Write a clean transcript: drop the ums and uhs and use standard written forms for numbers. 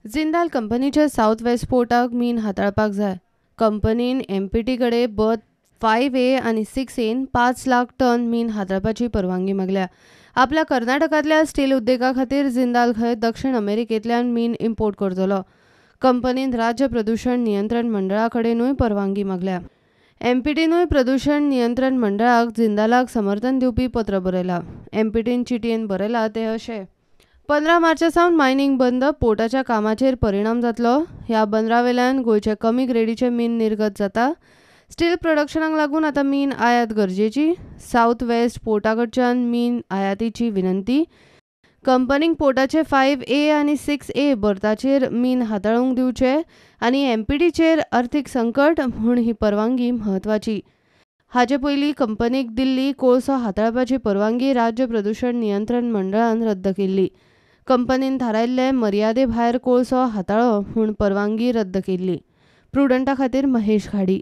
जिंदाल कंपनीचे south waste पोर्टाक मीन हाताळपाक जाय. कंपनीन एमपीटी कडेन बर्थ 5A आनी 6Aन 5 लाख टन मीन हाताळपाची परवानगी मागल्या. आपल्या कर्नाटकांतल्या स्टील उद्देगा खातीर जिंदाल खंय दक्षिण अमेरिकेंतल्यान मीन इम्पोर्ट करतलो. कंपनीन राज्य प्रदूषण नियंत्रण मंडळा कडेनूय परवानगी मागल्या. एमपीटीनूय प्रदूषण नियंत्रण मंडळाक जिंदालाक समर्थन दिवपी पत्र बरयलां. एमपीटीन चिटयेन बरयलां तें अशें: 15 मार्चा सावन मायनिंग बंद, पोर्टाच्या कामाचेर परिणाम जातलो. ह्या बंदरावेल्यान गोंयचे कमी ग्रेडीचें मीन निर्गत जाता. स्टील प्रोडक्शनाक लागून आतां मीन आयात गरजेची. सावथ वेस्ट पोर्टाकडच्यान मीन आयातीची विनंती. कंपनीक पोर्टाचे 5A आनी 6A बर्थाचेर मीन हाताळूंक दिवचे आनी एमपीटीचेर अर्थीक संकट म्हूण ही परवानगी म्हत्वाची. हाचे पयलीं कंपनीक दिल्ली कोळसो हाताळपाची परवानगी राज्य प्रदूषण नियंत्रण मंडळान रद्द केल्ली. कंपनीन थारायल्ले मर्यादे भायर कोळसो हाताळो म्हूण परवानगी रद्द केल्ली. प्रुडंटा खातीर महेश घाडी.